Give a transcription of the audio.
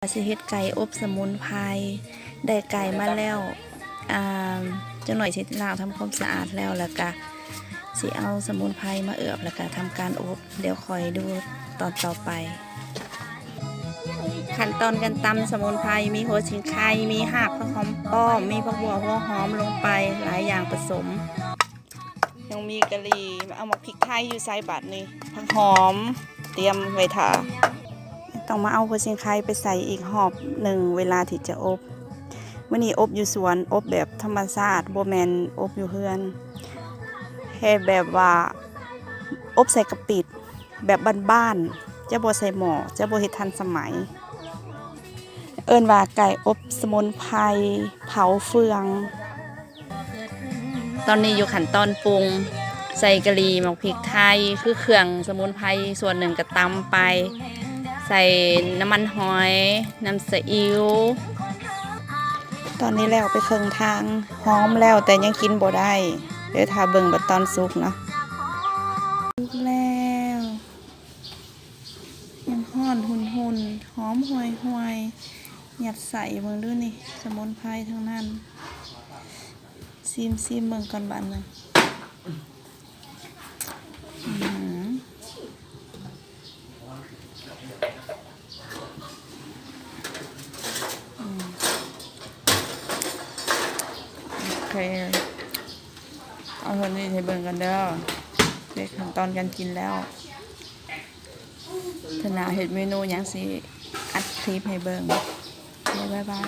ວ່າຊິເຮັດໄກ່ອົບສະໝຸນໄພ. ໄດ້ໄກ່ມາແລ້ວ ອາ ຈັກໜ້ອຍຊິລ້າງທຳຄວາມສະອາດແລ້ວ ແລ້ວກະຊິເອົາສະໝຸນໄພມາເອືອບ ແລ້ວກະທຳການອົບ. ດຽວຄ່ອຍດູຕອນຕໍ່ໄປ. ຂັ້ນຕອນການຕຳສະໝຸນໄພ ມີຫົວສີໄຄ, ມີຮາກຜັກຫອມປ້ອມ, ມີຜັກບົ່ວຫົວຫອມລົງໄປ ຫຼາຍຢ່າງປະສົມ. ຍັງມີກະຫຼີ່ ເອົາໝາກພິກໄທຢູ່ໃສ່ບາດນີ້ ຜັກຫອມຕຽມໄວ້ຖ້າ. ຕ້ອງມາເອົາຫົວສີໄຄໄປໃສ່ອີກຮອບໜຶ່ງເວລາທີ່ຈະອົບ. ມື້ນີ້ອົບຢູ່ສວນ ອົບແບບທຳມະຊາດ ບໍ່ແມ່ນອົບຢູ່ເຮືອນ. ເຮັດແບບວ່າອົບໃສ່ກະປິດ ແບບບ້ານໆ ຈະບໍ່ໃສ່ໝໍ້ ຈະບໍ່ເຮັດທັນສະໄໝ. ເອີ້ນວ່າໄກ່ອົບສະໝຸນໄພເຜົາເຟືອງ. ຕອນນີ້ຢູ່ຂັ້ນຕອນປຸງ ໃສ່ກະຫຼີ່ ໝາກພິກໄທ ຄືເຄື່ອງສະໝຸນໄພສ່ວນໜຶ່ງກະຕຳໄປ ໃສ່ນ້ຳມັນຫອຍ ນ້ຳສະອິ້ວ. ຕອນນີ້ແລ້ວໄປເຄິ່ງທາງ ຫອມແລ້ວແຕ່ຍັງກິນບໍ່ໄດ້ ດຽວຖ້າເບິ່ງບັດຕອນສຸກເນາະ. ສຸກແລ້ວ ຍັງຮ້ອນຮຸ່ນໆ ຫອມຫ່ວຍໆ. ຍັດໃສ່ເບິ່ງດູນີ້ ສະໝຸນໄພທັງນັ້ນ. ຊີມ ຊີມເບິ່ງກ່ອນບາດໜຶ່ງ. ອືມ ອືມ ໂອເຄ ເອົາເທົ່ານີ້ໃຫ້ເບິ່ງກ່ອນເດີ. ເດັກຂັ້ນຕອນການກິນແລ້ວ. ເທື່ອໜ້າເຮັດເມນູຫຍັງຊິອັດຄລິບໃຫ້ເບິ່ງ. ບາຍບາຍ.